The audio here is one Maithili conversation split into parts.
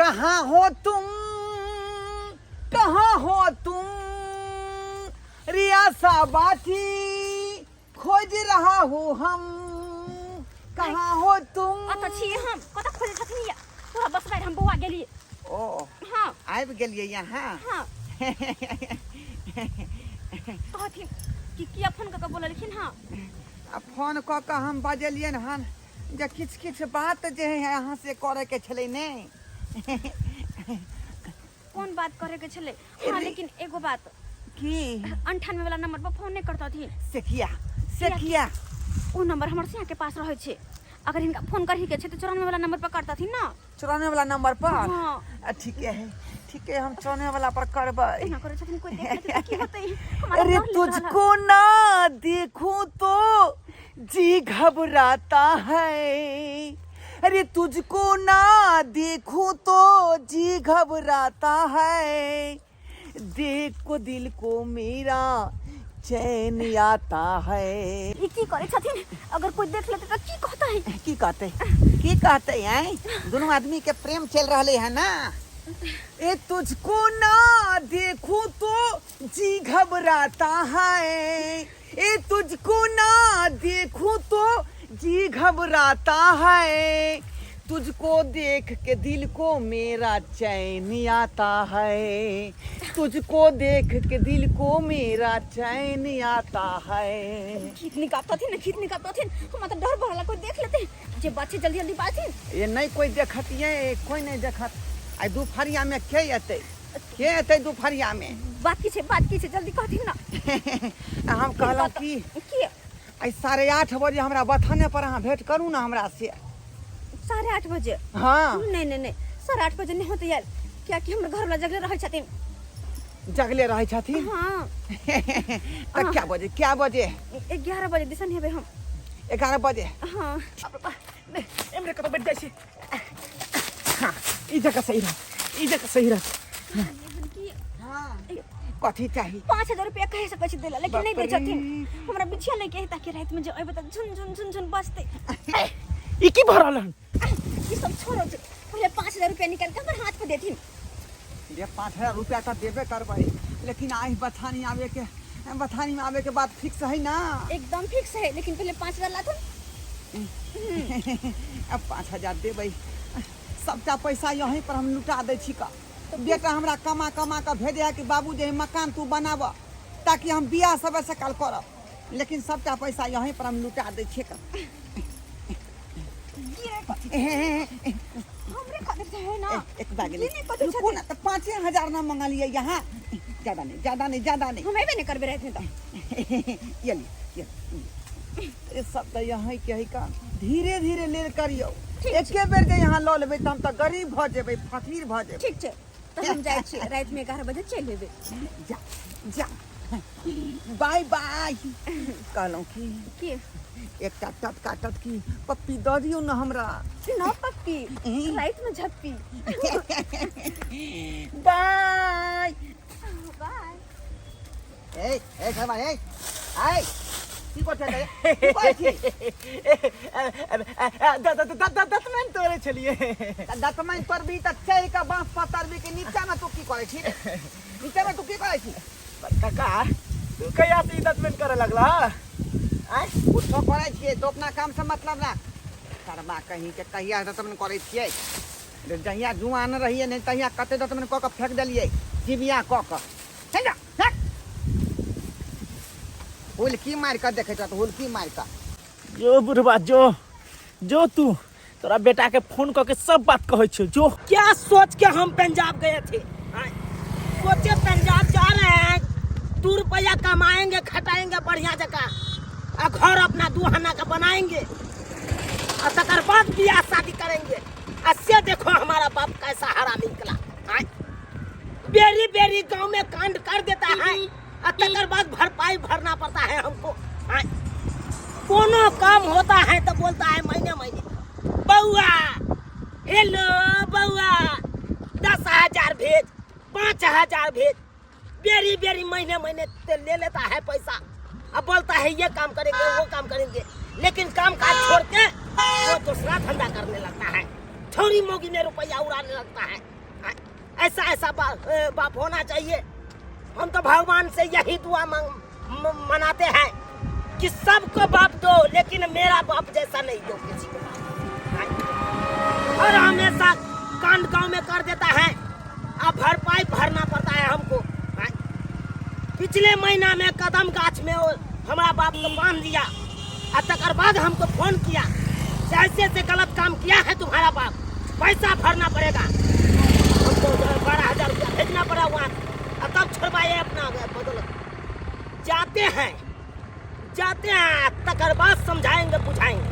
कहाँ हो तुम, कहाँ हो तुम, रियासा बाती खोज रहा हूँ हम, कहाँ हो तुम। कतऽ छियै हम? कतऽ खोजै छथिन ये? तोरा बस बाहर हम बौआ गेलियै। ओ हाँ। आबि गेलियै यहाँ। हाँ। कहथिन कि किया फोन कऽ के बोललखिन हँ? आ फोन कऽ के हम बजेलियनि हन जे किछु किछु बात जे है अहाँ से करैके छलै ने। कोन बात करे के छलै? हाँ, लेकिन एगो बात। की? 98 वाला नंबर पर फोन नहीं करतथिन। से किया? से किया? ओ नंबर हमर सिया के पास रहै छै। अगर हिनका फोन करही के छै तऽ 94 वाला नंबर पर करतथिन ना। 94 वाला नंबर पर? हाँ। आ, ठीके है, ठीके है, हम 94 वाला पर करबै। एना करै छथिन, कोई देख लेतै तऽ की होतै? हमरा अरे डर लागि रहल है। तुझको ना देखूं तो जी घबराता है, अरे तुझको ना देखूं तो जी घबराता है, देख को दिल को मेरा चैन आता है। ई की करै छथिन? अगर कोई देख लेतै तऽ की कहतै? की कहतै? की कहतै? हैं दोनों आदमी के प्रेम चल रहले है ना। ए तुझको ना देखूं तो जी घबराता है, ए तुझको ना देखूं तो जी घबराता है, तुझको देख के दिल को मेरा चैन आता है, तुझको देख के दिल को मेरा चैन आता है। गीत निकालतथिन ना, गीत निकालतथिन, हमरा तऽ डर भरल, कोई देख लेतै जे बच्चे जल्दी जल्दी बाजथिन। ये नहीं कोई देखत, ये कोई नहीं देखत। आई दुपहरिया में के एतै? के एतै दुपहरिया में? बात की छै, बात की छै, जल्दी कहथिन ना। हम कहलहुँ की की? आई 8:30 बजे हमरा बथाने पर अहाँ भेंट करू ना हमरा से। 8:30 बजे? हाँ। नहीं नहीं नहीं, 8:30 बजे नहीं होते यार, कियाकि हमर घर वाला जगले रहै छथिन। जगले रहै छथिन? हाँ। तऽ क्या बजे, क्या बजे? 11 बजे दिसन हेबै हम। 11 बजे? हाँ। नहीं, एमरे कतौ बैठ जाइ छी। हाँ, ई जगह सही रह, ई जगह सही रह। हाँ। कथी चाही? 5000 रुपया कहे सकै छी देला, लेकिन नहीं दै बाप रे। छथिन। हमरा बिछिया लैके है ताकि राति में जे अयबै तऽ झुन झुन झुन झुन बजतै। ई की भऽ रहल हन? ई सब छोड़ो, पहिले 5000 रुपया निकाल के हमर हाथ पर देथिन। ये 5000 रुपया तऽ देबे करबै, लेकिन आइ बथानी आबे के, बथानी में आबे के बात फिक्स है ना? एकदम फिक्स है, लेकिन पहले 5000 लाथुन। अब 5000 देबै, सबटा पैसा यहीं पर हम लुटा दै छी का। बेटा हमरा कमा कमा के भेजे है कि बाबू जे मकान तू बनाब ताकि हम बियाह सब से काल करब, लेकिन सबटा पैसा यहीं पर हम लुटा दै छियै का। हमरे खातिर से है ना। एक बैग ले। नहीं, नहीं, कथी रुकू ना, तो 5000 ना मंगलिए यहाँ। ज्यादा नहीं, ज्यादा नहीं, ज्यादा नहीं। हम एबे नहीं करबे रहते तो। ये ले, ये ले। ये सब तो यहाँ के है का। धीरे धीरे ले करियो। ठीक एके बेर जे यहाँ लऽ लेबै तऽ हम तऽ गरीब भऽ जेबै, फकीर भऽ जेबै। ठीक छै, तऽ हम जाइ छी, राति में 11 बजे चलि एबै। जा, जा। बाय बाय। कहलहुँ की? की? एकटा टटका टटकी पप्पी दऽ दियौ ने हमरा। न पप्पी, राति में झप्पी। बाय। बाय। ए, ए, घरमा, ए, आइ। की करै छलै? की करै छी? दतमैन तोड़ै छलियै। तऽ दतमैन तोड़बी तऽ चढ़ि कऽ बाँस पर तोड़बी कि नीचा मे तू की करै छी रे? नीचा मे तू की करै छी? काका, तू कहिया से ई दतमैन करऽ लगला? आँय? कुछो करै छियै तो अपना काम से मतलब राख। करबा कहीं के कहिया दतमैन करै छियै? रे जहिया जुआन रहियै ने तहिया कते दतमैन कऽ कऽ फेक देलियै, जिबिया कऽ कऽ। हे जा, हे। हुलकी मारि कऽ देखैत रहत, हुलकी मारि कऽ। जो बुढ़बा, जो, जो तू तोरा बेटा के फोन कऽ के सब बात कहै छियौ, जो। क्या सोच के हम पंजाब गए थे? आय, सोचे पंजाब जा रहे हैं, 2 रुपया कमाएंगे, खटाएंगे बढ़िया जगह, आ घर अपना 2 आना का बनाएंगे, आ तकर बाद बियाह शादी करेंगे। आ से देखो हमारा बाप कैसा हरामी निकला। आय, बेरी बेरी गांव में कांड कर देता है, आ तकर बाद भरपाई भरना पड़ता है हमको। आय, कोनो काम होता है तो बोलता है महीने महीने, बउआ हेलो बउआ 10,000 भेज, 5,000 भेज, बेरी बेरी महीने महीने ते ले लेता है पैसा। अब बोलता है ये काम करेंगे वो काम करेंगे, लेकिन काम काज छोड़ के वो दूसरा धंधा करने लगता है, छोरी मोगी में रुपया उड़ाने लगता है। ऐसा ऐसा बाप होना चाहिए। हम तो भगवान से यही दुआ मनाते हैं कि सबको बाप दो, लेकिन मेरा बाप जैसा नहीं दो किसी को बाप। और हमेशा कांड गांव में कर देता है, अब भरपाई भरना पड़ता है हमको। पिछले महीना में कदम गाछ में वो हमारा बाप को बांध दिया, और तकर बाद हमको फोन किया, ऐसे ऐसे गलत काम किया है तुम्हारा बाप, पैसा भरना पड़ेगा। हमको 12,000 रुपया भेजना पड़ा वहाँ, और तब छुड़वाए अपना बदौलत। जाते हैं, जाते हैं, तकर बाद समझाएंगे बुझाएंगे,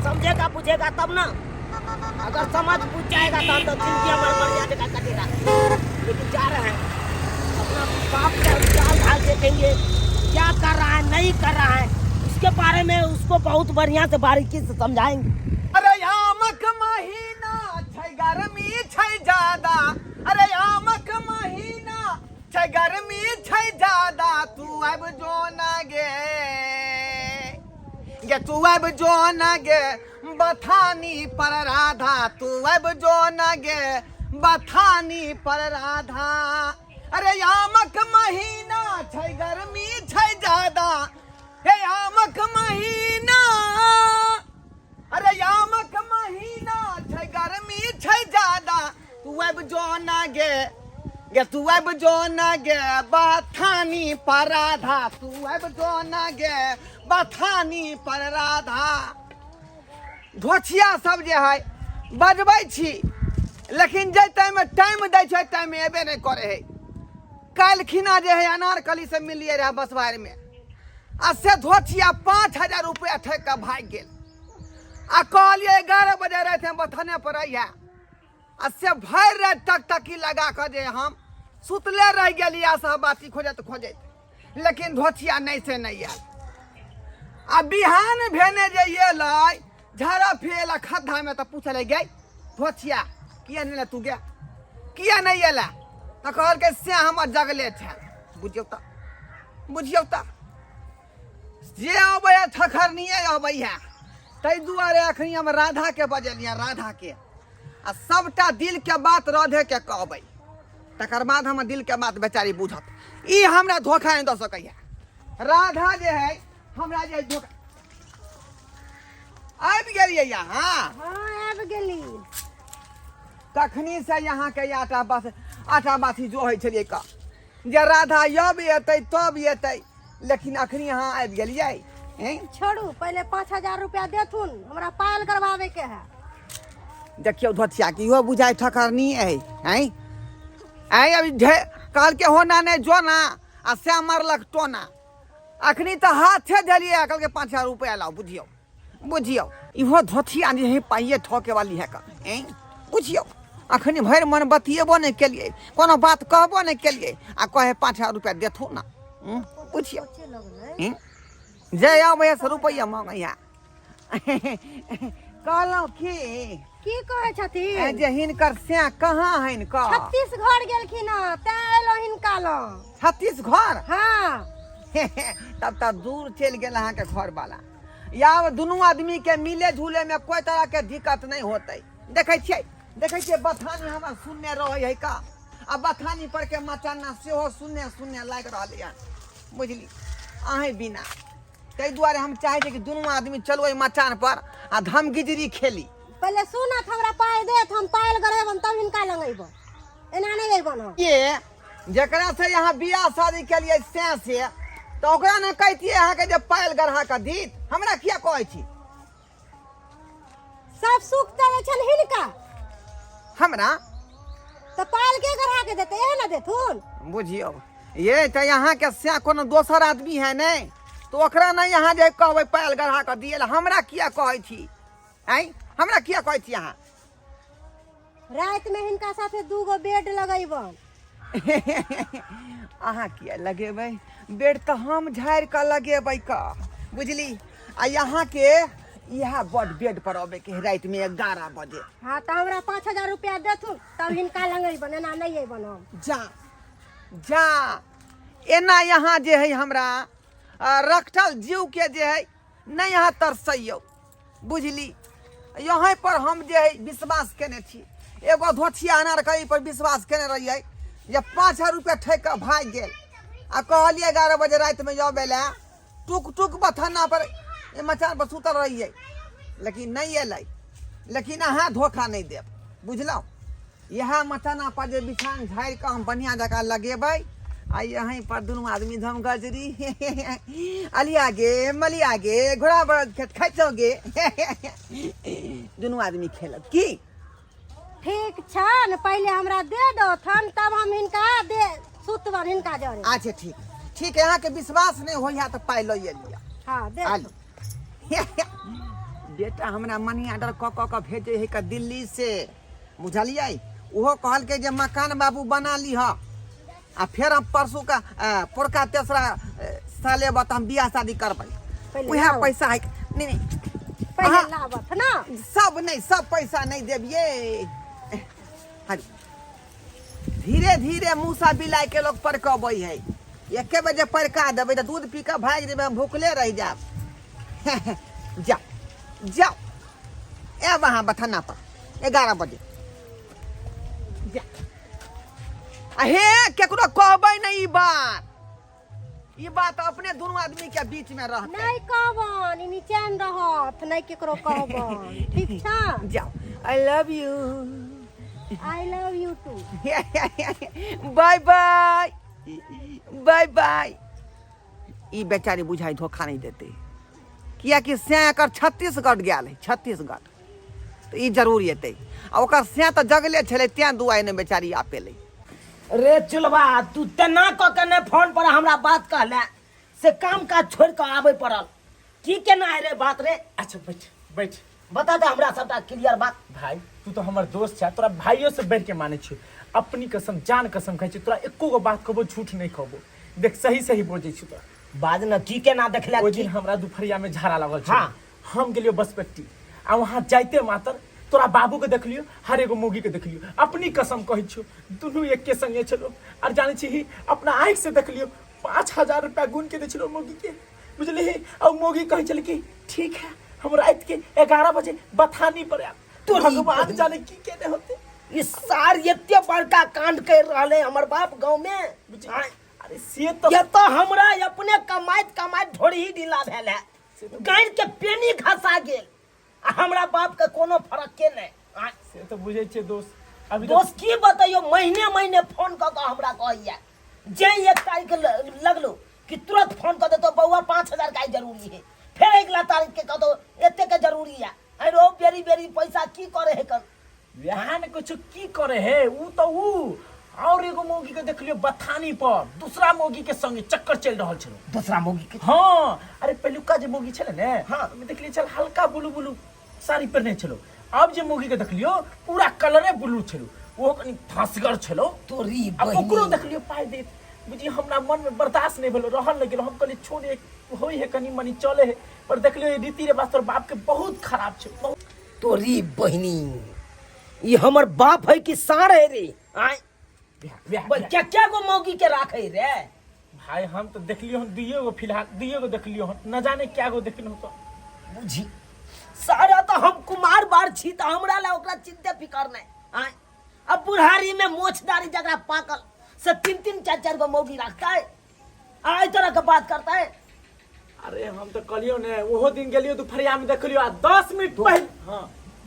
समझेगा बुझेगा तब ना। अगर समझ बुझ जाएगा तो हम तो जिंदगी हमारे बढ़िया जगह कटेगा। लेकिन जा रहे हैं अपना बाप का चाल ढाल देखेंगे, क्या कर रहा है नहीं कर रहा है, उसके बारे में उसको बहुत बढ़िया से बारीकी से समझाएंगे। अरे आमक महीना छै गर्मी छै ज्यादा, अरे आमक महीना छै गर्मी छै ज्यादा, तू आबि जो ना गे, गे तू आबि जो ना गे बथानी पर राधा, तू आबि जो ना गे बथानी पर राधा। अरे आमक महीना छै गर्मी छै ज्यादा, हे आमक महीना, अरे आमक महीना छै गर्मी छै ज्यादा, तू आबि जो ना गे, गे तू आबि जो ना गे बथानी पर राधा, तू आबि जो ना गे बथानी पर राधा। धोछिया सब जे है बजबै छी, लेकिन जाहि टाइममे टाइम दै छै टाइममे एबे नहि करै है। काल्हि खिना जे है अनारकली से मिलिए रहे बसवारमे, आ से धोछिया 5,000 रुपया ठकि कऽ भागि गेल। आ कहलियै 11 बजे रातिमे बथाने पर अइहे, आ से भरि राति टकटकी लगा कऽ जे हम सुतले रहि गेलियै सहबाती खोजैत खोजैत, लेकिन धोछिया नहि से नहि आयल। आ बिहान भेने जे एलै झाड़ा फेल खद्धामे, तऽ पूछलै गे धोछिया किया नहि एलै तू गे, किया नहि एलै? तऽ कहलकै से हमर जगले छै। बुझियौ तऽ, बुझियौ तऽ जे अबै है ठखरनिए अबै है। ताहि दुआरे अखनी हम राधाके बजेलियै, राधाके, आ सबटा दिलके बात राधेके कहबै, तकर बाद हमर दिलके बात बेचारी बुझत। ई हमरा धोखा नहि दऽ सकैए। राधा जे है हमरा जे धोखा आबि गेलियै यहाँ? हाँ आबि गेली। कखनी से यहाँ के आटा बस आटा बाथी जो होइ छलियै का जे राधा यब एतै तब एतै, लेकिन अखनी अहाँ आबि गेलियै। हैं? छोड़ू, पहिले 5,000 रुपया देथुन, हमरा पायल करवावे के है। देखियौ धोतिया की इहो बुझाइ ठकरनी है। हैं आइ अभी ढे कहलकै होना नहि जो ना, आ से मारलक टोना। अखनी तऽ हाथे देलियै, कहलकै 5,000 रुपया लाउ। बुझियौ, बुझियौ इहो धोतिया जे है पाइए ठके वाली है का। हैं बुझियौ अखनी भरि मन बतियेबो नहि केलियै, कोनो बात कहबो नहि केलियै, आ कहे 5,000 रुपया देथो ना। बुझियौ जे आबै से रुपैआ मांगैया। कहलहुँ की की कहै छथिन जे हिनकर से कहाँ हैन का? छत्तीसगढ़ गेलखिन हँ, तें एलहुँ हिनका लग। छत्तीसगढ़? हाँ। तब तऽ दूर चलि गेल अहाँके घरवाला। या दुनू आदमी के मिले झूले में कोई तरह के दिक्कत नहीं होते। देखै छियै, देखै छियै बथानी हमरा सुनने रहै है का, आ बथानी पर के मचाना सेहो सुनने सुनने लागि रहल हन, बुझली अहें बिना। ताहि दुआरे हम चाहै छियै कि दुनू आदमी चलू एहि मचान पर आ धमगिजरी खेली। पहिले सुनत, हमरा पाइ देत, हम पायल गढ़ेबन तब हिनका लग अयबन, एना नहि अयबन हम। ये जकरा से यहाँ बियाह शादी केलियै से तऽ ओकरा ने कहितियै अहाँके जे पायल गढ़ा कऽ दीत, हमरा किया कहै छी? सब सुख देबै छनि हिनका। हमरा तऽ पायल के गढ़ा के देतै? एहे ने देथुन। बुझियौ ये तऽ अहाँके से कोनो दोसर आदमी है नहि, तऽ ओकरा नहि अहाँ जे कहबै पायल गढ़ा कऽ दियै लए, हमरा किया कहै छी? आँय हमरा किया कहै छी अहाँ? राति में हिनका साथे 2 गो बेड लगैबन। अहाँ किया लगेबै बेड? तऽ हम झाड़ि कऽ लगेबै का, बुझली? आ यहाँके इएह बड बेड पर अबैके है रातिमे 11 बजे। हाँ तऽ हमरा 5,000 रुपया देथुन तब हिनका लग अयबन, एना नहि अयबन हम। जा जा, एना यहाँ जे है हमरा रखटल जीव के जे है नहि यहाँ तरसैयौ, बुझली? यहाँ पर हम जे है विश्वास केने छी, एगो धोछिया अनार कहीं पर विश्वास केने रहियै जे 5000 रुपया ठकि कऽ भागि गेल आ कहलियै 11 बजे रातिमे अबै लए टुक टुक बथाना पर ए मचान पर सुतल रहियै लेकिन नहि एलै लेकिन अहाँ धोखा नहि देब बुझलहुँ इएह मचाना पर जे बिछान झाड़ि कऽ हम बढ़िआँ जकाँ लगेबै आ यहीं पर दुनू आदमी धमगजरी अलिया गे मलिया गे घोड़ा बड़द खेत खाइतो गे दुनू आदमी खेलब की ठीक छन पहिले हमरा दे दथन तब हम हिनका दे सुतबन हिनका जरे अच्छा ठीक ठीक है अहाँके विश्वास नहि होइए तऽ पाइ लऽ लिअ हाँ दे आलू बेटा हमरा मनी ऑर्डर कऽ कऽ कऽ भेजै है कऽ दिल्ली से बुझलियै ओहो कहलकै जे मकान बाबू बना लिह आ फेर हम परसू का पोरका तेसरा साल एबऽ तऽ हम बियाह शादी करबै पहिले उएह लाबऽ। पैसा है नहीं नहीं पहिले अहाँ- लाबथ ना सब नहीं सब पैसा नहीं देबियै हरी धीरे धीरे मूसा बिलाइ के लोग परकबै है एके बजे परका देबै तऽ दूध पी कऽ भागि जेबै हम भूखले रहि जायब जाओ जाओ आयब अहाँ बथाना पर 11 बजे जा आ हे केकरो कहबै नहि ई बात ई बात अपने दुनू आदमी के बीच में रहतै नहीं कहबन ई निचैन रहत नहीं केकरो कहबन ठीक छ जाओ I love you I love you too bye bye bye bye ई बेचारी बुझाइ धोखा नहि देतै किएकि सैं एकर छत्तीसगढ़ गेल है छत्तीसगढ़ तऽ ई जरूर एतै आ ओकर सैं तऽ जगले छलै तें दुआइ नहि बेचारी आपेलै रे चुलबा तू तेना कऽ के ने फोन पर हमरा बात कहले से काम काज छोड़ कऽ आबै पड़ल की केना है रे बात रे अच्छा बैठ बैठ बता दे हमरा सबटा क्लियर बात भाई तू तो हमर दोस्त छै तोरा भाइयों से बढ़ के माने छी अपनी कसम जान कसम खाइ छी तोरा एको गो बात कहबो झूठ नहीं कहबो देख सही सही बोझै छी तोरा बाज न की केना देखले ओहि दिन हमरा दुपहरिया में झाड़ा लागल छल हाँ। हम गेलियो बसपट्टी आ वहाँ जाइते मातर तोरा बाबू के देखलियो हर एगो मौगी के देखलियो अपनी कसम कहै छियो दुनू एके संगे छलो आर जानै छी अपना आँखि से देखलियो 5000 रुपया गुन के दै छलो मौगी के बुझलिही आ मौगी कहै छलै कि ठीक है हम रात के 11 बजे बथानी पर आयब तो भगवान जाने की केने होते ई सार एते बड़का कांड कर रहले हमर बाप गांव में अरे से तो ये तो हमरा अपने कमाइत कमाइत ढोरही ढीला भेल है गानि के पेनी घसा गेल आ हमरा बाप के कोनो फर्क के नहीं आँय, से तो बुझै छियै दोस्त अभी तो दोस्त की बतैयो महीने महीने फोन कऽ कऽ हमरा कहैया जे एक तारीख के लगलो कि तुरंत फोन कऽ देतो बौआ 5000 का जरूरी है फिर अगला तारीख के कह दो एते के जरूरी है अरे ओ बेरी बेरी पैसा की करे है कल वएह ने कुछ की करे है ऊ तो ऊ और एगो मौगी के देखलियो बथानी पर दूसरा मौगी के संगे चक्कर चल रहल छलो दूसरा मौगी के हाँ अरे पहिलुका जे मौगी छले ने हाँ। ओहिमे देखलियै छल हल्का ब्लू ब्लू साड़ी पहिरने छलो अब जे मौगी के देखलियो पूरा कलरे ब्लू छलो ओहो कनि धसगर छलो तोरी आ ओकरो देखलियो पाइ देत बुझी हमरा मन में बर्दाश्त नहीं भेलो रहल नहीं गेलो हम कहलियै छोड़ एक होई है कनि मनि चले है पर देखलियो ई रीति रिवाज तोर बाप के बहुत खराब छै बहुत तोरी बहिनी ई हमर बाप है कि सार है रे आय व्याह- बल क्या क्या गो मौगी के राखे रे भाई हम तो देखलियो हन दुइये गो फिलहाल दुइये गो देखलियो हन न जाने क्या गो देखलियो तो बुझी सारा तो हम कुमार बार छी तो हमरा ला ओकरा चिंते फिकर नहीं आय अब बुढ़ारी में मोछ दाढ़ी जकरा पाकल से तीन तीन चार चार गो मौगी रखता है आय तरह के बात करता है अरे हम तो कहलियो ने ओहो दिन गेलियो दुपहरिया में देखलियो आ 10 मिनट पहले हाँ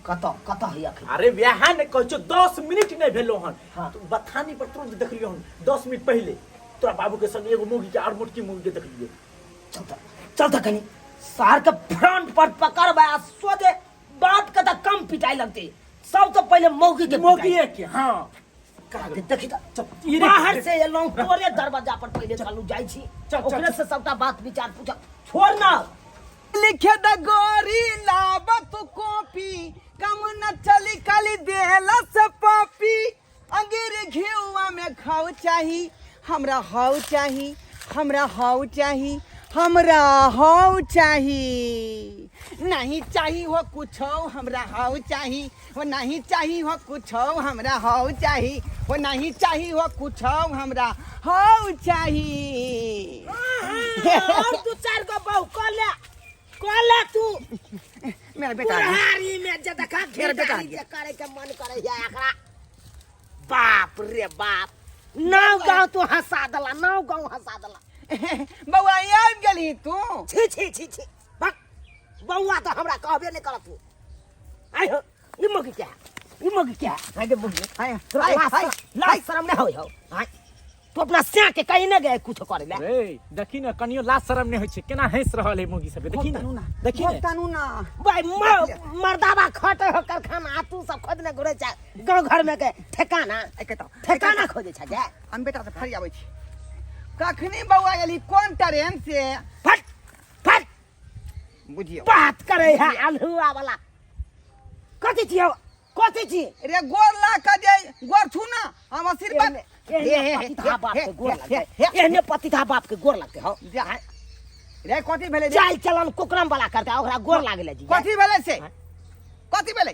कत कत है अखन अरे व्याह ने कहै छौ 10 मिनट नहीं भेलो हन हाँ। तू बथानी पर तुरंत देखलियो हन 10 मिनट पहले तोरा बाबू के संग एगो मौगी के और मोटकी मौगी के देखलियो चल त चल त कनी सार के फ्रंट पर पकड़ बा सोझे बाप के त कम पिटाई लगते सब तो पहले मौगी के मौगी के हाँ पिटाई। देखी त चल, ई रे- बाहर से एलहुँ तोरे दरवाजा पर पहले चलू जाइ छी चल, चल, ओकरे चल। से सबटा बात विचार पूछब छोड़ ना लिखे द गोरी लाबत कॉपी कम न चली काली देला से पापी अंगेर घेउआ में खाओ चाही हमरा हाउ चाही हमरा हाउ चाही हमरा हाउ चाही नहीं चाही हो कुछ हमरा हाउ चाही हो नहीं चाही हो कुछ हमरा हाउ चाही हो नहीं चाही हो कुछ हमरा हाउ चाही और दू चार गो बहु कह ले कह ले तू मेरा बेटा आ गया। बुढ़ारी में जे देखा मेरा बेटा आ घेरदारी गया। जे करे के मन करे है एकरा। बाप रे बाप, नाव गांव तू हंसा दला, नाव गांव हंसा दला। बौआ आबि गेलही तू? छी छी छी छी, बक बौआ तो हमरा कहबे नहीं करत तू। आइ हो, ई मगी क्या, ई मगी क्या हाय दे मगी। हाय तोरा हाय लाज हाय लाज शरम नहीं होय हो? हाय तू अपना स्या के कहीं न गए कुछ करे ले। रे देखी ने, कनियो लाज शरम नहीं होइ छै, केना हंस रहल है मोगी सब, देखी ने, देखी ने। तानू ना। भाई मर्दाबा खटे हो कारखाना, आ तू सब खोजने घुरे छ गांव घर में के ठेकाना। एके तो ठेकाना खोजे छ जे। हम बेटा से फरी आबै छी। कखनी बौआ एली, कोन ट्रेन से? फट फट। बुझियौ बात करे है अलहुआ वाला। कथी छी हो, कथी छी? रे गोर ला के जे गोर छू ना, हम आशीर्वाद। एहने पतिथा बाप के गोर लगते, एहने पतिथा बाप के गोर लगते हो। जा रे, कथी भेलै रे? चाल चलन कुकरम वाला करते, ओकरा गोर लागले जी। कथी भेलै से, कथी भेलै?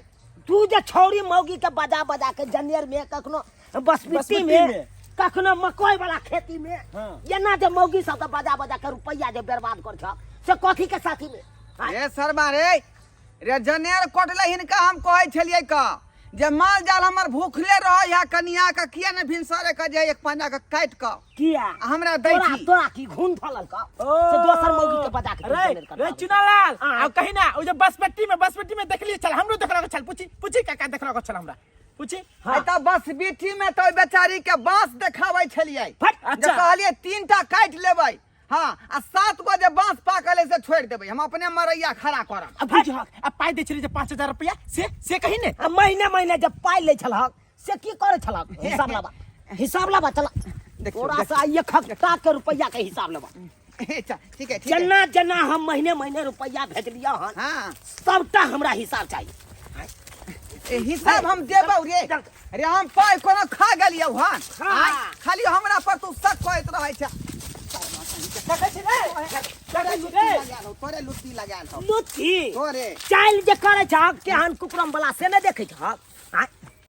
तू जे छौरी मौगी के बजा बजा के जनेर में, कखनो बसबिट्टी बसबिट्टी में, में, कखनो मकई वाला खेती में, हाँ। एना जे मौगी सब के बजा बजा के रुपैया जे बर्बाद कर छ, से कथी के साथी में? हाँ? रे शर्मा रे, रे जनेर कटले हिनका हम कहै छलियै क जे माल जाल हमर भूखले रहै है, कनिया के किया ने भिनसरे के जे एक पंजा के काटि क किया आ हमरा दै तोरा छी। तोरा की घून धलल का से दोसर मौगी के बजा के रे जनेर रे कटवा? चुनालाल, हाँ। आ कही ना, ओ जे बसबट्टी में, बसबट्टी में देखलिए छल, हमरो देखलक छल। पूछी पूछी काका, देखलक छल हमरा, पूछी। हाँ। तऽ बस बीठी में तऽ ओहि बेचारी के बांस देखाबै छलियै। फट। जे अच्छा। कहलियै 3 टा काटि लेबै, हाँ, आ 7 गो जे बांस पाकल है से छोड़ि देबै, हम अपने मरैया खड़ा करब। आ बुझहक, आ पाइ दै छलियै जे 5000 रुपया, से कही ने। आ महीने महीने जब पाइ लै छलहक से की करै छलहक? हिसाब लाबा, हिसाब लाबा, चल। देखियौ, तोरा से आइ एकहकटा के रुपैया के हिसाब लेबा। अच्छा, ठीक है, ठीक है। जेना जेना हम महीने महीने रुपैया भेजलियै हन, सबटा हमरा हिसाब चाही। ए, हिसाब हम देबौ रे। रे हम पाइ कोनो खा गेलियौ हन? हाँ। आँय, खाली हमरा पर तू शक करैत रहै छै। देखै छी रे, देखै छी रे। लगायल हौ, तोरे लुत्ती लगायल हौ। लुत्ती तोरे चालि जे करै छहक केहन कुकरम वाला से नहि देखै छहक?